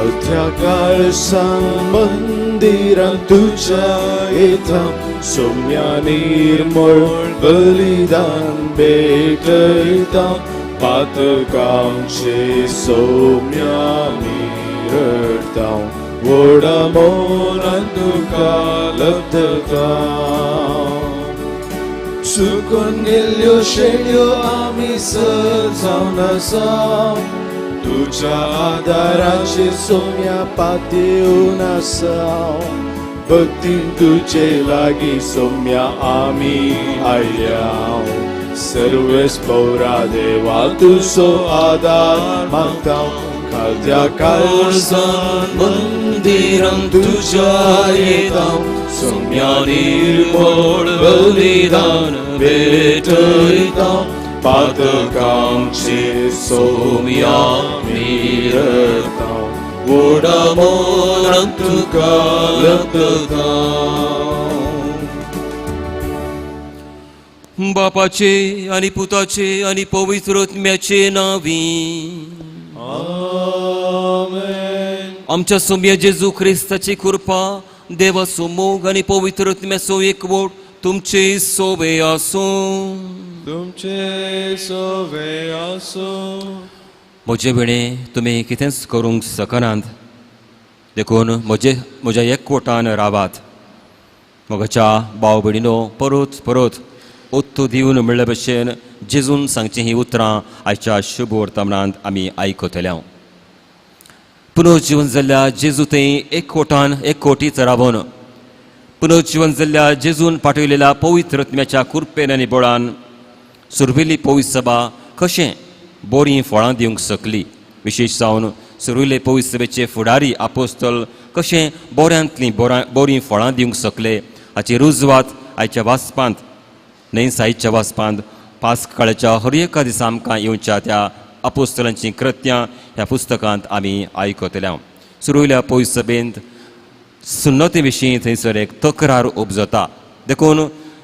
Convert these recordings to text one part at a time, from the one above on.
खालत्या काळसान मंदिरां तुज्या येता, सोम्या निर्मळ बलिदान भेटयता, पातकांचे सोम्या मिरडता, व्हडा मोनान तुका लभता. चुकून गेल्ल्यो शेळ्यो आमी सद जावन आसा, तुज्या आदाराचेर सोम्या पातयेवन आसा, भक्तीन तुजे लागीं सोम्या आमी आयल्या, सर्वेस पौरा देवा तुजो आदार मागता, खालत्या काळसान मंदिरां तुज्या येता, सोम्या निर्मळ बलिदान भेटयता, पातकांचे सोम्या मिरता, व्हडा मोनान तुका लभता. बापाचे आनी पुताचे आनी पवित्र आत्म्याचे नांवी. आमेन. आमच्या सोम्या जेजू क्रिस्ताची कृपा, देवाचो मोग आनी पवित्र आत्म्याचो एकवट तुमचे सोवे आसूं. तुमचे सोवे आसूं. म्हजे विणे तुमी कितेंच करूंक शकनात, देखून म्हज्या एकवटान रावात. म्हज्या भाव भयणीनो, परत परत ओत्तू दिवन म्हणल्या भशेन जेजून सांगचीं हीं उतरां आयच्या शुभ वर्तमानांत आमी आयकतले. पुनर्जीवन जाल्ल्या जेजू थंय एकवटान एकवटीत रावन पुनर्जीवन जाल्ल्या जेजून पाठयलेल्या पवित्र आत्म्याच्या कृपेन आनी बळान सुरवेली पवित्र सभा कशें बरीं फळां दिवंक शकली, विशेश जावन सुरवेले पवित्र सभेचे फुडारी आपोस्तल कशें बऱ्यांतलीं बरीं फळां दिवंक शकले हाची रुजवात आयच्या वाचपांत, न्हय साहित्य वाचपांत पास काळाच्या हर एका दिसा आमकां येवच्या त्या आपोस्तलांचीं कृत्यां ह्या पुस्तकांत आमी आयकतले. सुरवेल्या पवित्र सभेंत सुन्नते विशीं थंयसर एक तक्रार उपजता, देखून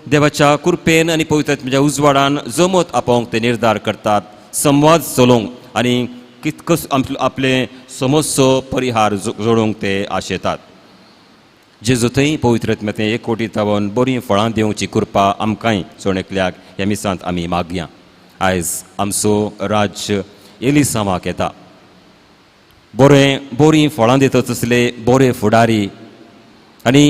देवाच्या कृपेन आनी पवित्र आत्म्याच्या उजवाडान जमत आपोवंक ते निर्धार करतात, संवाद चलोवंक आनी कितकस आपले समस्यो परिहार जोडूंक ते आशेतात. जेजू थंय पवित्र आत्म्या थंय एकवटीत रावन बरीं फळां दिवची कृपा आमकांय सोणेकल्याक ह्या मिसांत आमी मागया. आयज आमचो राज्य एलिसांवाक येता. बरीं फळां दिता तसले बरे फुडारी आनी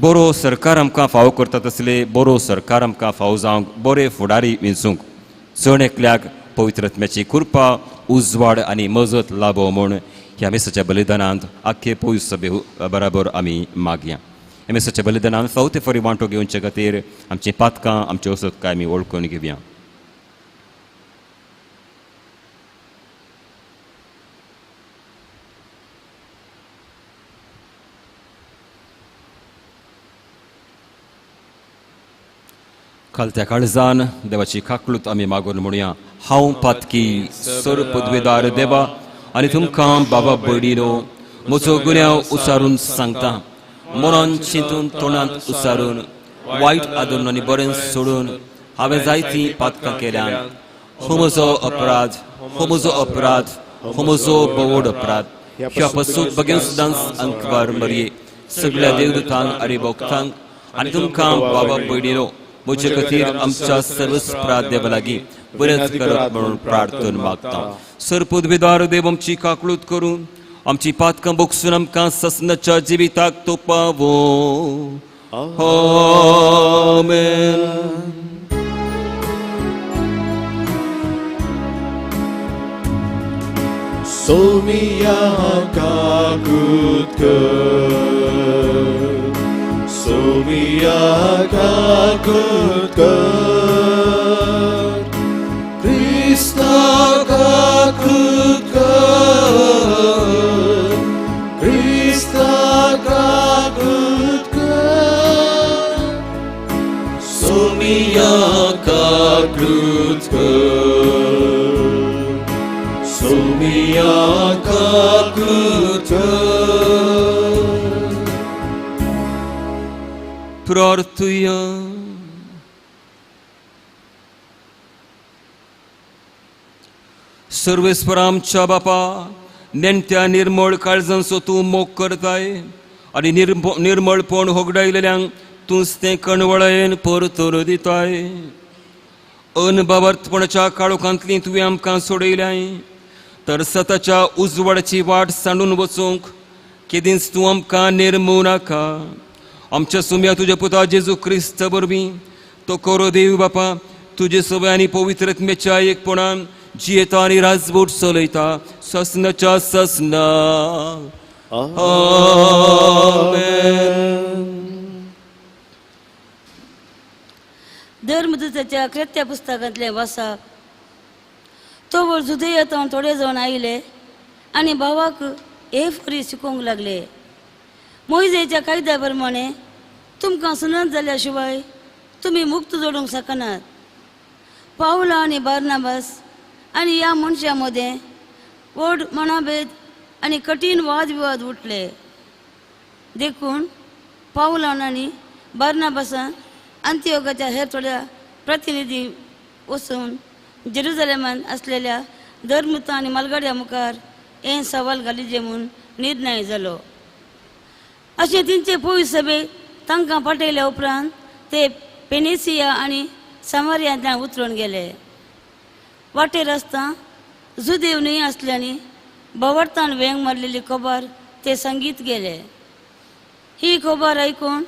बरो सरकार आमकां फावो करता तसले बरो सरकार आमकां फावो जावंक बरे फुडारी विंचूंक जण एकल्याक पवित्र आत्म्याची कृपा, उजवाड आनी मजत लाबो म्हूण ह्या मिसाच्या बलिदानांत आख्खे पवित्र सभे बराबर आमी मागया. ह्या मिसाच्या बलिदानांत फावते फावटी वांटो घेवचे खातीर आमचीं पातकां, आमच्यो असत्काय आमी वळखून घेवया. खालत्या काळजान देवाची काकळूत आमी मागून म्हणया. हांव पातकी सर पदवेदार देवा आनी तुमकां बाबा भयणीनो म्हजो गुन्यांव उचारून सांगता. मनान चिंतून तोंडांत उचारून वायट आदरून आनी बरें सोडून हांवें जायतीं पातकां केल्यान. हो म्हजो अपराध, हो म्हजो अपराध, हो म्हजो बोवड अपराध. ह्या पसून बगेन सुद्दां अंकबार मरये सगळ्या देवदूतांक आनी भक्तांक आनी तुमकां बाबा भयणीनो म्हजे खातीर आमच्या सर्वस्प्रात देवा लागीं बरेंच करात म्हणून प्रार्थना मागता. सर पदवेदार देव आमची काकळूत करून आमची पातकां बोगसून आमकां ससनाच्या जिविताक तो पावो. आमेन. सोमिया काकूत कर, सोमिया काकूत कर, क्रिस्ता काकूत कर, क्रिस्ता काकूत कर, सोमिया काकूत कर, सोमिया काकूत कर. प्रार्थुया. सर्वेस्पर आमच्या बापा, नेणट्या निर्मळ काळजांचो तूं मोग करताय आनी निर्मळपण होगडायलेल्यांक तूंच तें कणवळायेन परतून दिताय. अनबाबर्थपणाच्या काळोखांतली तुवें आमकां सोडयल्याय तर सताच्या उजवाडाची वाट सांडून वचूंक केदींच तूं आमकां निर्मू नाका. आमच्या सुम्या तुज्या पुता जेजू क्रिस्त वरवीं तो कोरो देव बापा तुजे सवय आनी पवित्र आत्म्याच्या एकपणान जियेता आनी राजवट चलयता ससनाच्या ससना. आमेन. धर्मदूताच्या कृत्य पुस्तकांतलें वाचप. तो जुदयातावन थोडे जाण आयले आनी भावाक हे फरी शिकोवंक लागले, मोयजेच्या कायद्या प्रमाणे तुमकां सुनत जाल्या शिवाय तुमी मुक्त जोडूंक शकनात. पावला आनी बार्नाबास आनी ह्या मनशां मदें व्हड मनाभेद आनी कठीण वादविवाद उठले. देखून पावलान आनी बार्नाबासान अंत्योगाच्या हेर थोड्या प्रतिनिधी वचून जेरुजलेमान आसलेल्या धर्मता आनी मालगाड्या मुखार हें सवाल घालिचें म्हूण निर्णय जालो. अशें तेंचे पयस सभेक तांकां पाठयल्या उपरांत ते पेनेसिया आनी सामारियांतल्यान उतरून गेले. वाटेर आसतना जुदेव न्हय आसल्यानी भवार्थान वेंग मारलेली खबर ते सांगीत गेले. ही खबर आयकून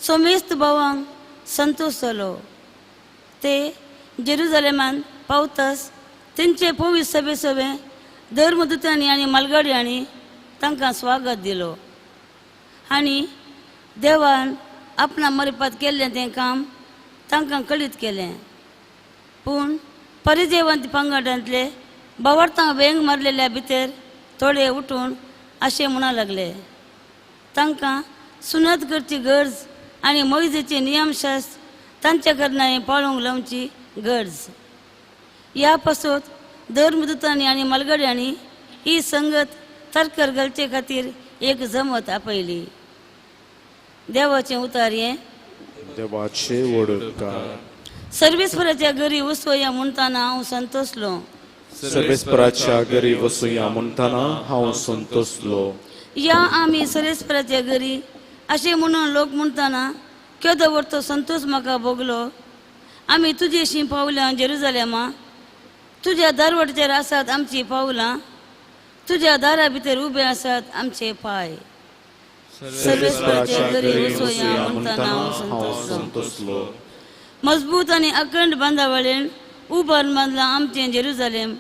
सोमेस्त भावांक संतोश जालो. ते जेरुजलेमान पावताच तेंचे पवित्र सभे सभे धर्मदूतांनी आनी मालगाड्यांनी तांकां स्वागत दिलो आनी देवान आपणा मरपात केल्लें तें काम तांकां कळीत केलें. पूण परिजेवंत पंगडांतले बावडतां वेंग मारलेल्या भितर थोडे उठून अशें म्हणा लागले, तांकां सुनत करची गरज आनी मोयजेचे नियमशास्त्र तांच्या कारणां पाळूंक लावची गरज. ह्या पासत धर्मदूतांनी आनी मालगड्यांनी ही संगत तर्कर घालचे खातीर एक जमत आपयली. देवाचें उतार हें. देवाचे वडकार. सर्वेस्पराच्या घरी वसोया म्हणटाना हांव संतोसलो. सर्वेस्पराच्या घरी वसुया म्हणटाना हांव संतोसलो. या आमी सर्वेस्पराच्या घरी अशें म्हणून लोक म्हणटाना केदो व्हड संतोश म्हाका भोगलो. आमी तुजेशी पावल्यां जेरुजलेमा, तुज्या दारवटचेर आसात आमचीं पावलां, तुज्या दारा भितर उबे आसात आमचे पांय. सर्वेस्पराच्या घरी वसुया म्हणटाना हांव संतोसलो. मजबूत आनी अखंड बांदावळीन उबारून बांदलां आमचें जेरुजलेम.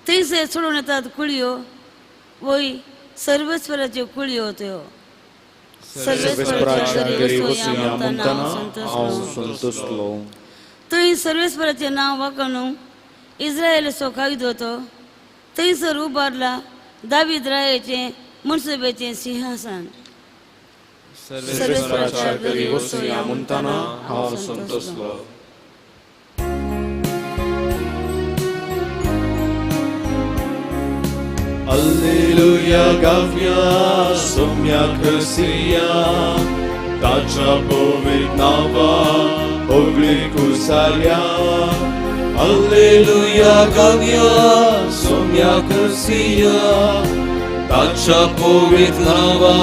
थंयसर सोडून येतात कुळयो, वय सर्वेस्पराच्यो कुळयो त्यो. सर्वेस्पराच्या घरी वसुया म्हणटाना हांव संतोसलो. थंय सर्वेस्पराचें नांव वाखणूंक इस्रायलाचो कायदो तो थंयसर उबारला दावीद रायाचें मनसुबेचें सिंहासन. सर्वेस्पराच्या घरी वसुया म्हणटाना हांव संतोसलो. Alleluia gavia somia krusia tača povit nava obliku saria. Alleluia gavia somia krusia tača povit nava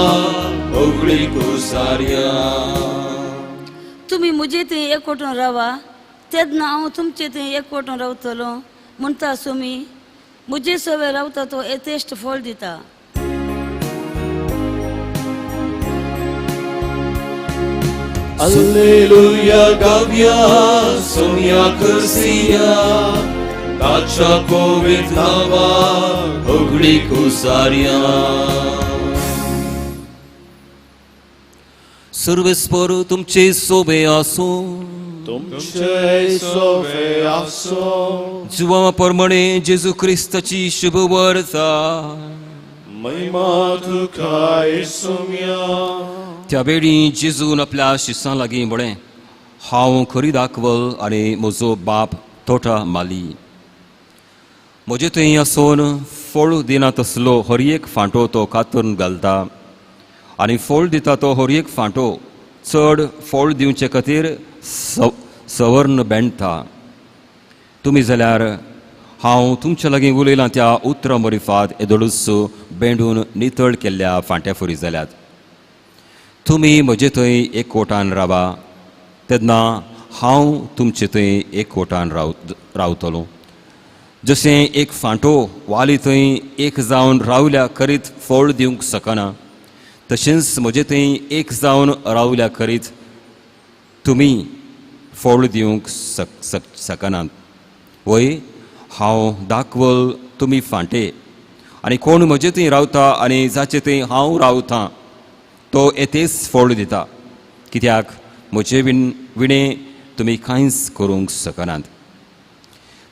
obliku saria. तुमी म्हजे थंय एकवटून रावा तेन्ना हांव तुमचे थंय एकवटून रावतलो म्हणटा सुमी म्हजे सवे रावता तो यथेश्ट फळ दिता. Alleluia gavia somia krusia tača povit nava obliku saria. सर्वेस्पर तुमचे सोबे आसूं. तुमचे सोवे आसूं. जुवा प्रमाणे जेजू क्रिस्ताची शुभ वार्ता. महिमा तुका येसुम्या. त्या वेळी जेजून आपल्या शिसां लागीं म्हळें, हांव खरी दाखवल आनी म्हजो बाप तोटा माली. म्हजे थंय आसून फळ दिना तसलो हर एक फांटो तो कातरून घालता आनी फळ दिता तो हर एक फांटो चड फळ दिवचे खातीर सवर्ण बेणटा. तुमी जाल्यार हांव तुमच्या लागीं उलयलां त्या उतरां मरिफात येदोळूच बेंडून नितळ केल्ल्या फांट्या फुरी जाल्यात. तुमी म्हजे थंय एकवटान रावा तेन्ना हांव तुमचे थंय एकवटान रावतलो. जशें एक फांटो वाली थंय एक जावन रावल्या करीत फळ दिवंक शकना तशेंच म्हजे थंय एक जावन रावल्या करीत तुमी फळ दिवंक शकनात. वय हांव दाखवल तुमी फांटे आनी कोण म्हजे थंय रावता आनी जाचे थंय हांव रावतां तो येतेच फळ दिता, कित्याक म्हजे विणें तुमी कांयच करूंक शकनात.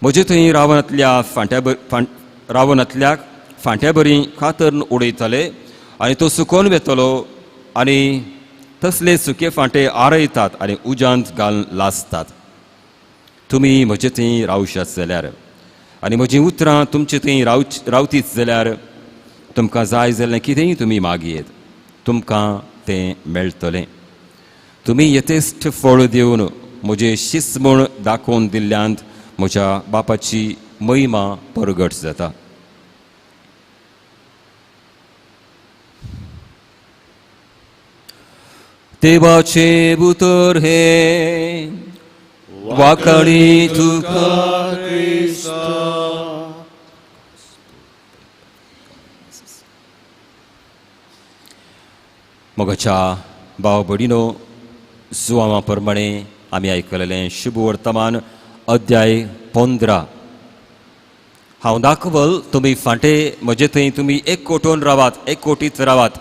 म्हजे थंय रावणांतल्या रावणांतल्याक फांट्या बरी कातरून उडयतले आनी तो सुकोवन वेतलो आनी तसले सुके फांटे आरयतात आनी उज्यांत घालून लासतात. तुमी म्हजे थंय रावशात जाल्यार आनी म्हजीं उतरां तुमचे थंय रावतीच जाल्यार तुमकां जाय जाल्यार कितेंय तुमी मागयेत, तुमकां तें मेळटलें. तुमी यथेश्ट फळ दिवन म्हजें शिस्त म्हूण दाखोवन दिल्ल्यांत म्हज्या बापाची महिमा परगट जाता. देवाचें उतर हें वाखाणी तुका क्रिस्ता. मोगाच्या भाव भयणीनो, जुवामा प्रमाणे आमी आयकलेलें शुभ वर्तमान अध्याय 15. हांव दाखवल तुमी फांटे म्हजे थंय तुमी एकवटून रावात, एकवटीत रावात.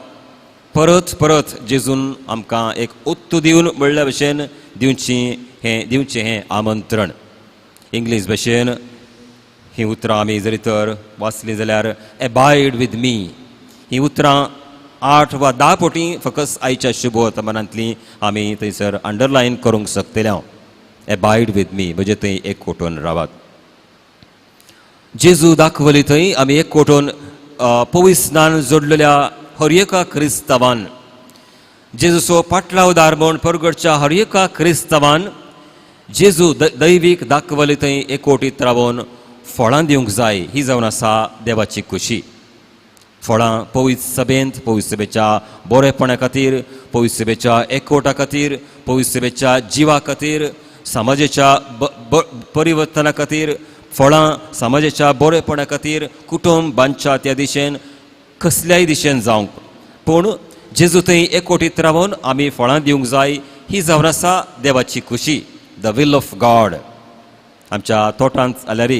परत परत जेजून आमकां एक उत्तू दिवन म्हणल्या भशेन दिवचें हें आमंत्रण. इंग्लीश भाशेन हीं उतरां आमी जरी तर वाचलीं जाल्यार एबायड विथ मी हीं उतरां 8 वा 10 पटी फकत आयच्या शुभ वर्तमानांतली आमी थंयसर अंडरलायन करूंक शकतले. हांव एबायड विथ मी म्हजे थंय एकवटून रावात. जेजू दाखवली थंय आमी एकवटून पवित्र स्नान जोडलेल्या हर एका क्रिस्तांवान, जेजूचो पाटलावदार म्हूण परगटच्या हर एका क्रिस्तांवान जेजू दैवीक दाखवली थंय एकवटीत रावन फळां दिवंक जाय. ही जावन आसा देवाची खुशी. फळां पवित्र सभेंत, पवित्र सभेच्या बरेपणा खातीर, पवित्र सभेच्या एकवटा खातीर, पवित्र सभेच्या जिवा खातीर, समाजाच्या परिवर्तना खातीर, फळां समाजाच्या बरेपणा खातीर, कुटुंब बांदच्या त्या दिशेन कसल्याय दिशेन जावंक, पूण जेजू थंय एकवटीत रावन आमी फळां दिवंक जाय. ही जावन आसा देवाची खुशी, the will of God. आमच्या तोटांत जाल्यार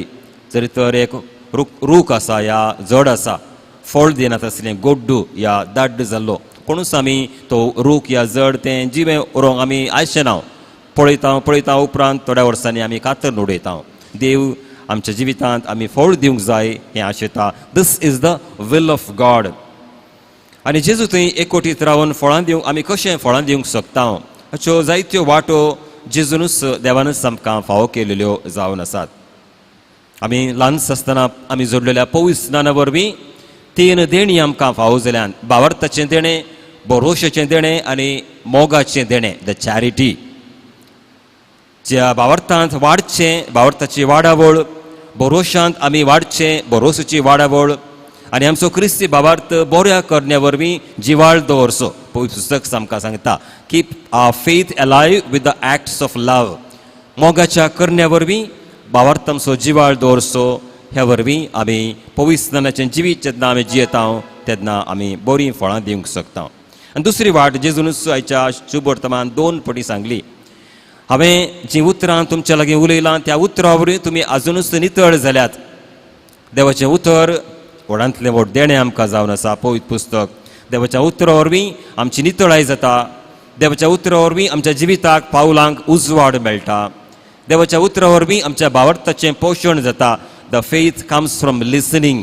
जरी तर एक रूख आसा या जड आसा, फळ दिनात आसलें गोड्डू या दाड्ड जाल्लो, कोणूच आमी तो रूख या जड तें जिवें उरोंक आमी आयशेना. पळयता पळयता उपरांत थोड्या वर्सांनी आमी कातर उडयता. देव आमच्या जिवितांत आमी फळ दिवंक जाय हें आशेता. This is the will of God. आनी जेजू थंय एकवटीत रावन फळां दिवंक आमी कशें फळां दिवंक शकता हाच्यो जायत्यो वाटो जेजूनच देवानूच आमकां फावो केलेल्यो जावन आसात. आमी ल्हान आसतना आमी जोडलेल्या पवित्र स्नाना वरवीं 3 देणीं आमकां फावो जाल्यान, भावार्थाचें देणें, भरोशाचें देणें आनी मोगाचें देणें, the charity. ज्या भावार्थांत वाडचें, भावार्थाची वाडावळ, भरोशांत आमी वाडचें, भरोसाची वाडावळ आनी आमचो क्रिस्ती भावार्थ बऱ्या करण्या वरवीं जिवाळ दवरचो. पवित्र पुस्तक आमकां सांगता keep our faith alive with the acts of love. मोगाच्या करण्या वरवीं भावार्थ आमचो जिवाळ दवरचो. ह्या वरवीं आमी पवित्र स्नानाचें जिवीत जेन्ना आमी जियेता तेन्ना आमी बरीं फळां दिवंक शकता. आनी दुसरी वाट जेजूनच आयच्या शुभ वर्तमान 2 पटी सांगली. हांवें जीं उतरां तुमच्या लागीं उलयलां त्या उतरां वरवीं तुमी आजुनूच नितळ जाल्यात. देवाचें उतर व्हडांतलें व्हड देणें आमकां जावन आसा. पवित्र पुस्तक देवाच्या उतरा वरवीं आमची नितळाय जाता. देवाच्या उतरा वरवीं आमच्या जिविताक पावलांक उजवाड मेळटा. देवाच्या उतरा वरवीं आमच्या भावार्थाचें पोशण जाता. The faith comes from listening.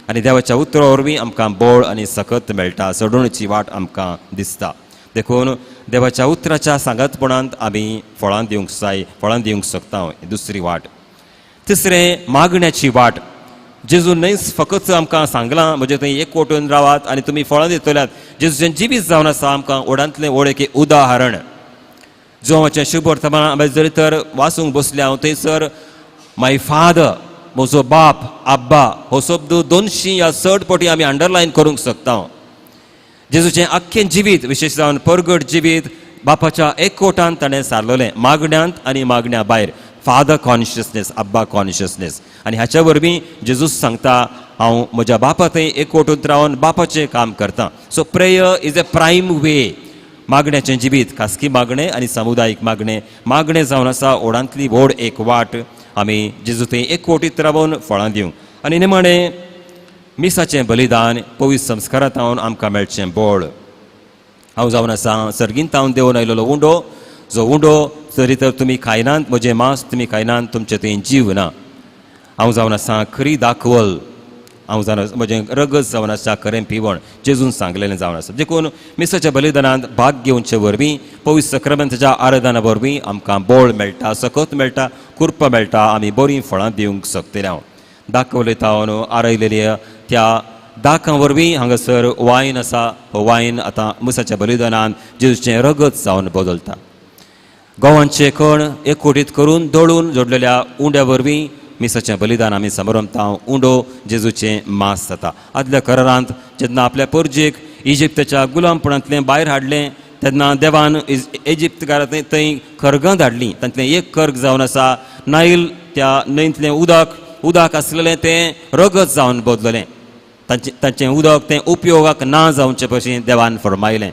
आनी देवाच्या उतरा वरवीं आमकां बळ आनी सकत मेळटा, चडोवणेची वाट आमकां दिसता. देखून देवाच्या उतराच्या सांगातपणांत आमी फळां दिवंक जाय, फळां दिवंक शकता. दुसरी वाट. तिसरें मागण्याची वाट. जेजू न्हयच फकत आमकां सांगलां म्हजे थंय एकवटून रावात आनी तुमी फळां दितल्यात. जेजूचें जिवीत जावन आसा आमकां व्हडांतलें व्हड एक उदाहरण. जुवांचें शुभ वर्तमान आमी जरी तर वाचूंक बसले हांव थंयसर my father म्हजो बाप आब्बा हो शब्द 200 या चड पटी आमी अंडरलायन करूंक शकता. जेजूचें आख्खें जिवीत, विशेश जावन परगट जिवीत, बापाच्या एकवटान ताणें सारलोलें, मागण्यांत आनी मागण्या भायर. फादर कॉन्शियसनेस, आब्बा कॉन्शियसनेस. आनी हाच्या वरवीं जेजूस सांगता हांव म्हज्या बापा थंय एकवटूंत रावन बापाचें काम करता. So prayer is a prime way. मागण्याचें जिवीत, खासगी मागणें आनी सामुदायीक मागणें, मागणें जावन आसा ओडांतली व्हड एक वाट आमी जेजू थंय एकवटीत रावन फळां दिवंक. आनी निमाणें मिसाचें बलिदान पवित्र संस्कारांत आमकां मेळचें बळ. हांव जावन आसा सर्गीन तावन देंवन आयलेलो उंडो, जो उंडो जरी तर तुमी खायनात, म्हजें मांस तुमी खायनात, तुमचें थंय जीव ना. हांव जावन आसा खरी दाखवल, हांव जावन म्हजें रगत जावन आसा खरें पिवण, जेजून सांगलेलें जावन आसा. देखून मिसाच्या बलिदानांत भाग घेवचे वरवीं, पवित्र सक्रामेंताच्या आराधना वरवीं आमकां बळ मेळटा, सकत मेळटा, कृपा मेळटा, आमी बरीं फळां दिवंक शकतले. हांव दाखवले तावन आरयलेली त्या दाकां वरवीं हांगासर वायन आसा, हो वायन आतां मिसाच्या बलिदानान जेजूचें रगत जावन बदलता. गंवांचे कण एकवटीत करून दळून जोडलेल्या उंड्या वरवीं मिसाचें बलिदान आमी समरमता. उंडो जेजूचें मांस जाता. आदल्या करारांत जेन्ना आपल्या परजेक इजिप्ताच्या गुलामपणांतलें भायर हाडलें तेन्ना देवान इजिप्तकारां थंय खरगां धाडलीं. तांतलें एक खर्ग जावन आसा नायल, त्या न्हंयतलें उदक, उदक आसलेलें तें रगत जावन बदललें. तांचें उदक तें उपयोगाक ना जावचे भशेन देवान फरमायलें.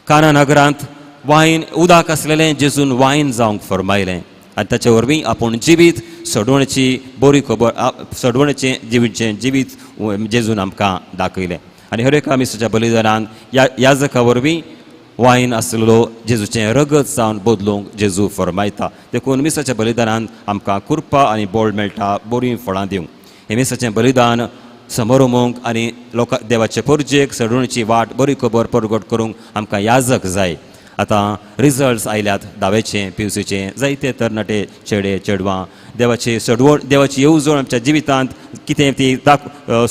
काना नगरांत वायन उदक आसलेलें जेजून वायन जावंक फरमायलें आनी ताचे वरवीं आपूण जिवीत सोडवण्याची बरी खबर, सोडवण्याचें जिवीचें जिवीत जेजून आमकां दाखयलें. आनी हर एका मिसाच्या बलिदानान याजका वरवीं वायन आसलेलो जेजूचें रगत जावन बदलूंक जेजू फरमायता. देखून मिसाच्या बलिदानान आमकां कृपा आनी बळ मेळटा बरीं फळां दिवंक. हें मिसाचें बलिदान समरोमूंक आनी लोकां देवाचे परजेक सडवणीची वाट बरी खबर परगट करूंक आमकां याजक जाय. आतां रिजल्ट्स आयल्यात धावेचे, पिवसीचे, जायते तरणाटे चेडे चेडवां देवाची सडवण, देवाची येवजण आमच्या जिवितांत कितें ती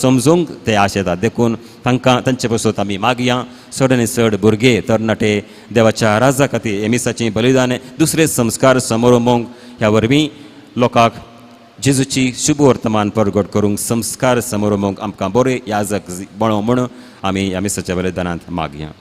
समजूंक ते आशेतात. देखून तांकां तांचे पासत आमी मागया. चड आनी चड भुरगे तरणाटे देवाच्या राजा खातीर हे मिसाचें बलिदान दुसरे संस्कार समरोमूंक ह्या वरवीं लोकांक जेजूची शुभ वर्तमान परगट करूंक संस्कार समरोमूंक आमकां बरे याजक बळो म्हूण आमी ह्या मिसाच्या बलिदानांत मागया.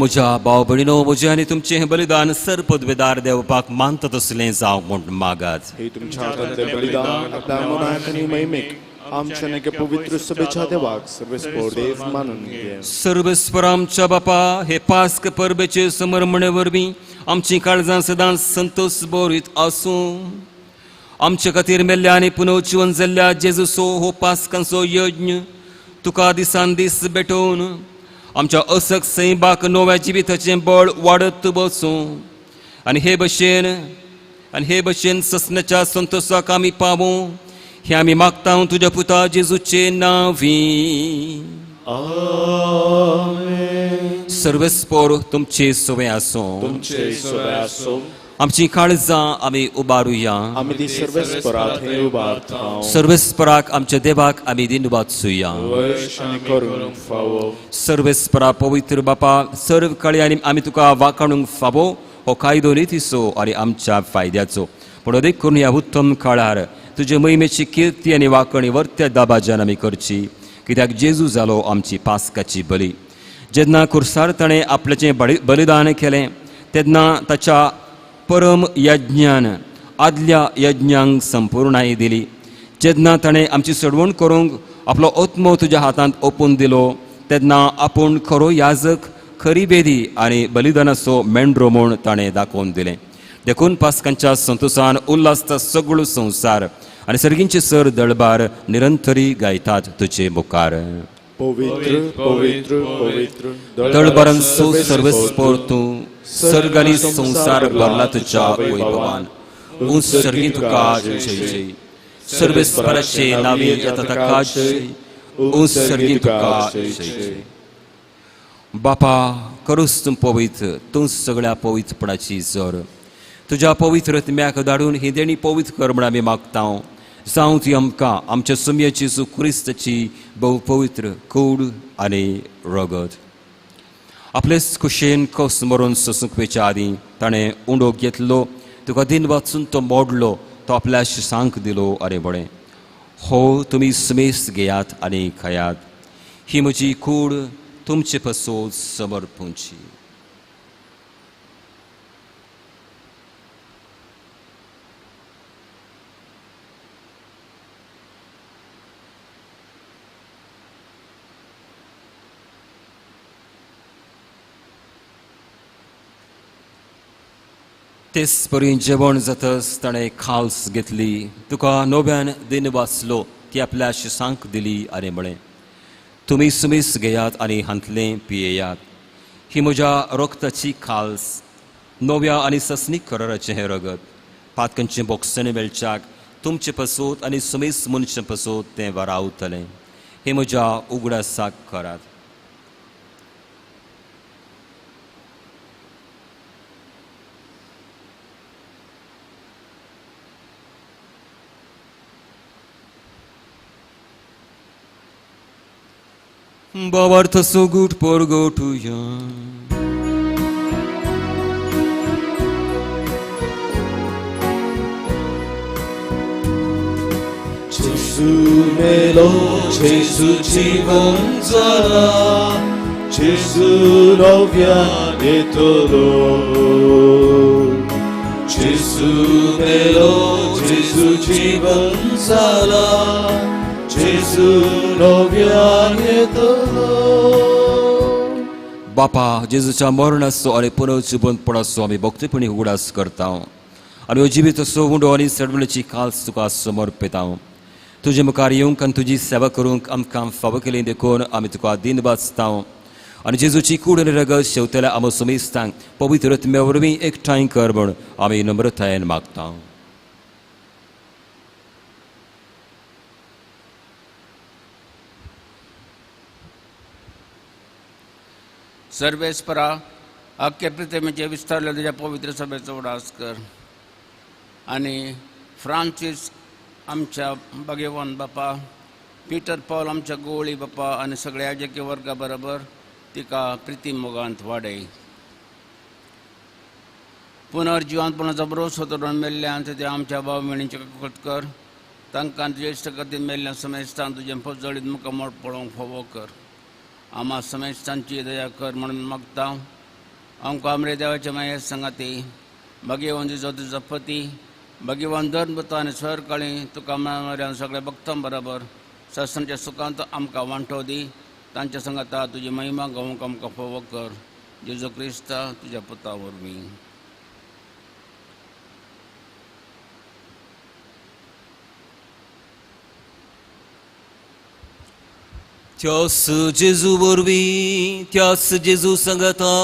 म्हज्या भाव भयणीनो, म्हजें आनी तुमचें हें बलिदान सर्पदवेदार देवपाक मानता तसलें जावंक म्हूण मागात. हे तुमच्या हातांतलें बलिदान आपल्या मनाक आनी महिमेक आमच्या एका पवित्र सभेच्या देवाक सर्वेस्पर देव मानून घे. सर्वेस्पर आमच्या बापा, हे पास्क परबेचे समर्मणे वरवीं आमचीं काळजां सदांच संतोष बरीत आसूं. आमचे खातीर मेल्ल्या आनी पुनर्जीवन जाल्ल्या जेजूचो हो पास्कांचो यज्ञ तुका दिसान दीस भेटोवन आमच्या असक सैबाक नव्या जिविताचें बळ वाडत बसूं आनी हे भशेन ससण्याच्या संतोषाक आमी पावूं. हें आमी मागता तुज्या पुता जेजूचे नांवी. आमेन. सर्वेस्पर तुमचे सवे आसूं. तुमचे सवे आसूं. आमची काळजां आमी उबारुया. आमी ती सर्वेस्परा थंय उबारता. सर्वेस्पराक आमच्या देवाक आमी दिनवाचुया. वश आनी करूंक फावो. सर्वेस्परा पवित्र बापा, सर्व कळयांनी आमी तुका वाखाणूंक फावो हो कायदो नितीचो आनी आमच्या फायद्याचो. पूण अदीक करून ह्या उत्तम काळार तुजे महिमेची किर्ती आनी वाकणी वर्त्या दाबाज्यान आमी करची, कित्याक जेजू जालो आमची पास्काची बली. जेन्ना कुर्सार ताणें आपल्याचें बलिदान केलें तेन्ना ताच्या परम यज्ञान आदल्या यज्ञांक संपूर्णाय दिली. जेन्ना ताणें आमची सडवण करूंक आपलो आत्मो तुज्या हातांत ओपून दिलो तेन्ना आपूण खरो याजक, खरी बेदी आनी बलिदानाचो मेंढरो म्हूण ताणें दाखोवन दिलें. देखून पास्कांच्या संतोसान उल्हासता सगळो संवसार आनी सर्गींचे सर दळबार निरंतरी गायतात तुजे मुखार. पवित्र पवित्र पवित्र दळबारांचो सर्वस्पोर तूं, सर्ग आनी संवसार भरला तुज्या वैभवान. उंच सर्गी तुका जय जय. सर्वेस्पराचे नावे येता ताका जय. उंच सर्गी तुका जय जय. बापा, करूच तूं पवित्र, तूं सगळ्या पवित्रपणाची जर. तुज्या पवित्र आत्म्याक धाडून ही देणी पवित्र कर म्हण आमी मागता. जावं ती आमकां आमच्या सुमयेची जेजू क्रिस्ताची भोव पवित्र कूड आनी रगत. आपलेच खुशेन कस मरून सोसूंक वयच्या आदीं ताणें उंडो घेतलो, तुका दिन वाचून तो मोडलो, तो आपल्या शिसांक दिलो आनी म्हळें, हो तुमी सुमेस घेयात आनी खायात, ही म्हजी कूड तुमचे पासून समर्पूंची. तेच परी जेवण जातच ताणें खाल्स घेतली, तुका नव्यान दिन वाचलो, ती आपल्या शिसांक दिली आनी म्हळें, तुमी सुमीस घेयात आनी हांतलें पियेयात, ही म्हज्या रक्ताची खाल्स, नव्या आनी ससनीक कराराचें हें रगत. पातकांचें बोगसणें मेळच्याक तुमचें पसोत आनी सुमीस मनशां पसोत तें वरावतलें. हें म्हज्या उगडासाक करात. भावार्थ सोगूट परगटुया. जेजू मेलो, जेजू जीवन जाला, जेजू नव्यान येतलो. जेजू मेलो, जेजू जीवन जाला, जेजू नव्यान येतलो. बापा, जेजूच्या मरणाचो आनी पुनर्जिवंतपणाचो आमी भक्तीपणी उगडास करता आनी जिवीत असो उंडो आनी सडवणेची काल्स तुका समर्पिता. तुजे मुखार येवंक आनी तुजी सेवा करूंक आमकां फावो केली देखून आमी तुका दिन वाचता आनी जेजूची कूड आनी रगत शेवतल्या आमो सुमेस्तांक पवित्र आत्म्या वरवीं एकठांय कर म्हूण आमी नम्रतायेन मागता. सर्वेस्परा, अख्खे पृथ्वीचे विस्तारले तुज्या पवित्र सभेचो उडास कर आनी फ्रांसीस आमच्या भगवान बापा, पीटर पॉल आमच्या गोवळी बापा आनी सगळ्या याजकी वर्गा बरोबर तिका प्रिती मोगांत वाडय. पुनर्जिवंतपणाचो भरोसो दवरून मेल्ल्यान ते आमच्या भाव भयणींचे कृत कर, तांकां तुजे इश्टगतीन मेल्ल्या समेस्तान तुजें पोजळीत मुखामळ पळोवंक फावो कर. आमा समेस्तांची दया कर म्हणून मागता. आमकां आमरे देवाचे माये संगाती भगवान तुजो तुजो पती भगवान धर्मता आनी सरकाळी तुका मेळ्यान सगळ्या भक्तां बरोबर सत्संगच्या सुखांत आमकां वांटो दी. तांच्या संगाता तुजी महिमा गावंक आमकां फावो कर. जेजू क्रिस्ता तुज्या पुता वरवीं. त्यास जेजू वरवीं, त्यास जेजू संगता,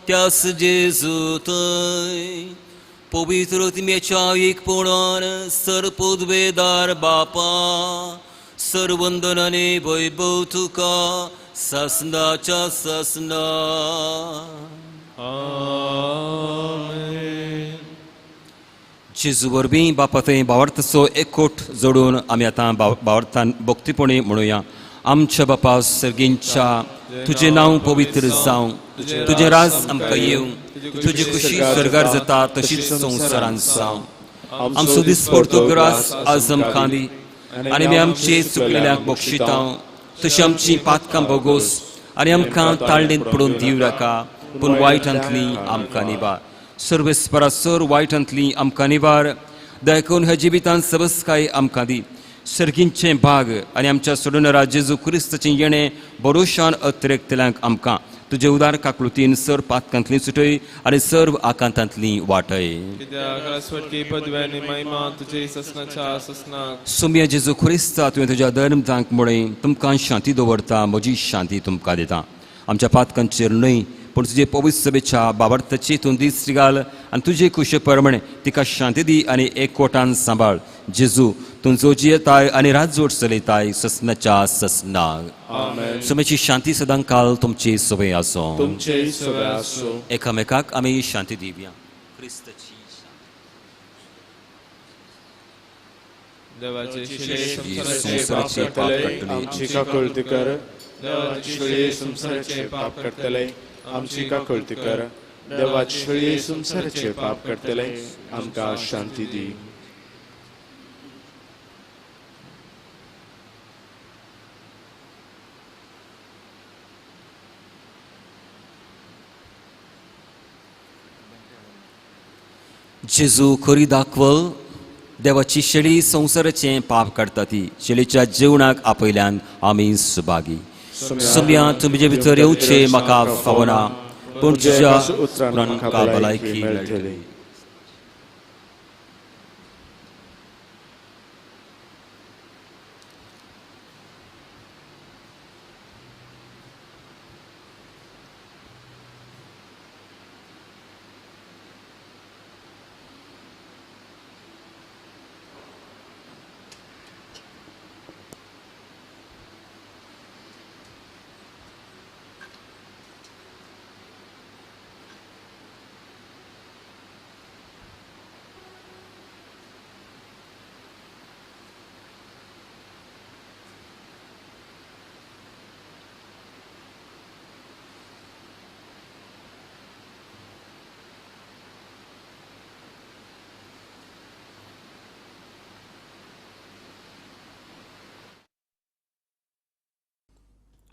त्यास जेजू थंय पवित्र आत्म्याच्या एकपणान सर्वपदवेदार बापा, सर्वंदनाने वैभव तुका सासनाच्या सासना. आमेन. जेजू वरवीं बापा थंय भावार्थाचो एकवट जोडून आमी आतां भावार्थान भक्तीपणी म्हणुया. आमच्या बापा सर्गींच्या, तुजें नांव पवित्र जावं, तुजें राज आमकां येवं, तुजी खुशी स्वर्गार जाता तशीच संवसारांत जावं. आमचो दिसपडतो ग्रास आज आमकां दी आनी आमी आमचे चुकलेल्यांक बक्षिता तशी आमची पातकां बोगोस आनी आमकां ताळणींत पडून दिवं नाका, पूण वायटांतली आमकां निवार. सर्वेस्परा सर वायटांतली आमकां निवार. दया करून ह्या जिवितांत सबसकाय आमकां दी. सर्गींचें भाग आनी आमच्या सोडून जेजू क्रिस्ताचें येणें भरोशान अतिरेकतल्यांक आमकां तुजे उदार काकलुतीन सर पातकांतली सुटय आनी सर्व आकांतांतली वाटय. सोम्या जेजू क्रिस्ता, तुवें तुज्या धर्मदांक मुळे तुमकां शांती दवरता, म्हजी शांती तुमकां दिता. आमच्या पातकांचेर न्हय पूण तुजे पवित्र सभेच्या बाबार्थाची तूं दीस घाल आनी तुजे कुशे प्रमाणे तिका शांती दी आनी एकवटान सांबाळ. जेजू तूं जो जियेताय आनी राजवट चलयताय ससनाच्या ससनाक. सुमेची शांती सदां काल तुमची सवय आसूं. तुमचे सवय आसूं. एकामेकाक आमी शांती दिवया. क्रिस्ताची संसाराचे पाप काडटले आमची काकळती कर. देवाची शेळये संसाराचे पाप काडटले आमची काकळती कर. देवाची शेळये संसाराचे पाप काडटले आमकां शांती दी. जेजू खरी दाखवल देवाची शेळी संवसाराचें पाप काडटा ती शेळीच्या जेवणाक आपयल्यान आमी सुभागी. सुम्या तुमचे भितर येवचें म्हाका फावना, पूण तुज्या उतरान म्हाका भलायकी मेळटली.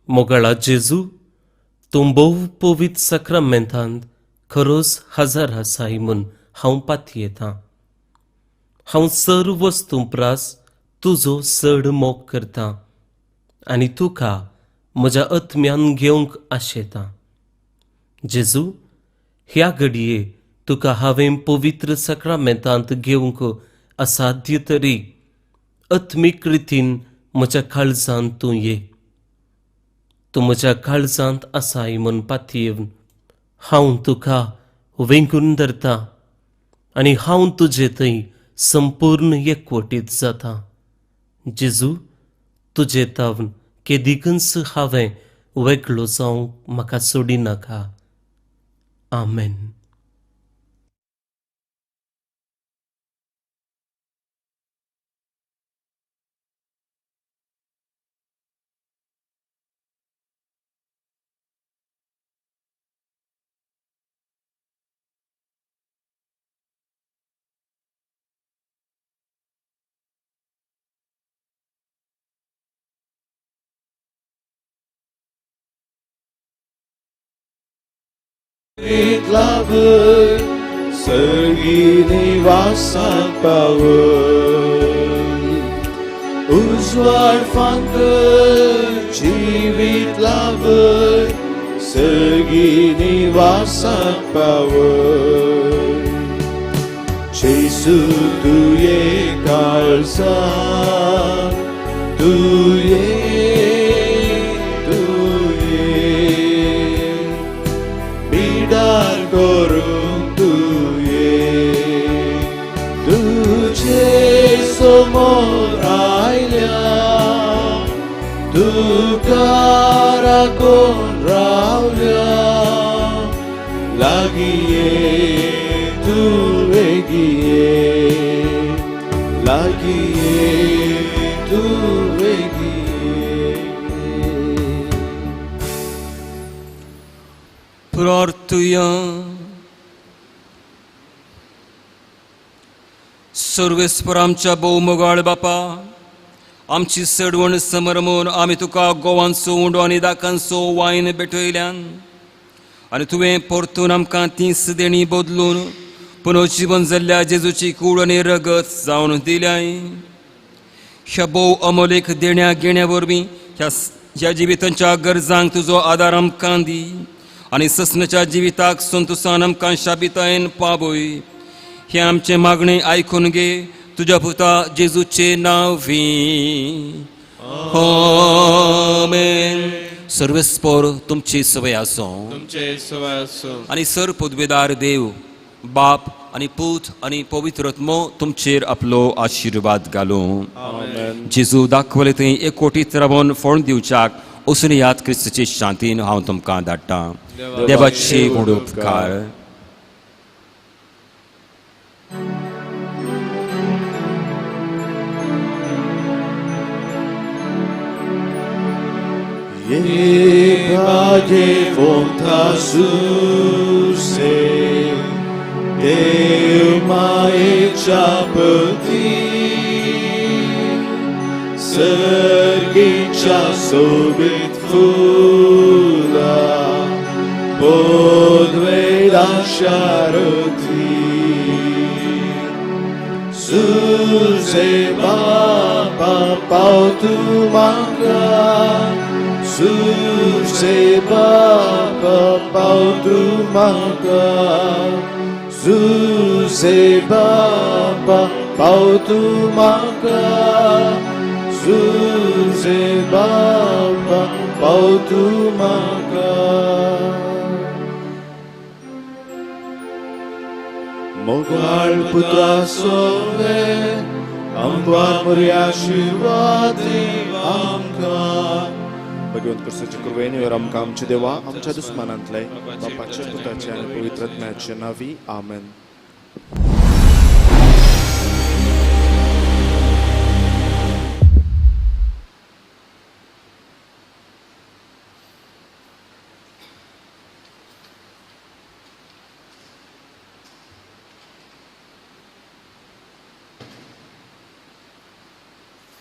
मोगाळा जेजू, तूं भोव पवित्र साक्रामेंतांत खरोच हजार आसाय म्हूण हांव पातयेतां. हांव सर्व वस्तूं प्रास तुजो चड मोग करतां आनी तुका म्हज्या आत्म्यान घेवंक आशेतां. जेजू, ह्या घडये तुका हांवें पवित्र साक्रामेंतांत घेवंक असाध्य तरी आत्मीक रितीन म्हज्या काळजांत तूं ये. तूं म्हज्या काळजांत आसाय म्हूण पातयेवन हांव तुका वेंगून धरता आनी हांव तुजे थंय संपूर्ण एकवटीत जाता. जेजू, तुजे तावन केदिकूच हांवें वेगळो जावंक म्हाका सोडिनाका. आमेन. सर्गी निवासाक पावय. उजवाड फांकर जिवीत लाभय सर्गी निवासाक पावय. जेजू तुये काळजाक तुये तुये बिडार करूंक तुये तुजे समोर आयल्या तुका राखून रावल्या. लागीं ये तूं वेगीं ये. लागीं ये तूं वेगीं ये. प्रार्थुया. सर्वेस्पर आमच्या भोवमोगाळ बापा, आमची सडवण समर म्हूण आमी तुका गोवांचो उंडो आनी दाकांचो वायन भेटयल्यान आनी तुवें परतून आमकां तीच देणी बदलून पुनर्जिवन जाल्ल्या जेजूची कूड आनी रगत जावन दिल्याय. ह्या भोव अमोलेक देण्या घेण्या वरवीं ह्या जिवितांच्या गरजांक तुजो आदार आमकां दी आनी ससनाच्या जिविताक संतोसान आमकां शाबितायेन पावय. हें आमचें मागणें आयकून घे तुज्या पुता जेजूचे नांवी. आमेन. सर्वेस्पर तुमची सवय आसूं तुमचे सवय आसूं. आनी सर पदवेदार देव बाप आनी पूत आनी पवित्र आत्मो तुमचेर आपलो आशिर्वाद घालूं. जेजू दाखवले थंय एकवटीत रावन फोण दिवच्याक वचून याद क्रिस्ताचे शांतीन हांव तुमकां धाडटां. देवाचे व्हड उपकार. Ye paje fonta suse Deu mae chapati Sergicha sobit fula Podveda sharoti Suse baba pautu manga Suse baba pautu manga Suse baba pautu manga Suse baba pautu manga. Mogal putra sove ambar murya आशीर्वादी आमकां. भगवंत क्रिस्ताचे कृपेन आमकां आमच्या देवा आमच्या दुस्मानांतले बापाच्या पुताचे आनी पवित्र आत्म्याचे नांवी. आमेन.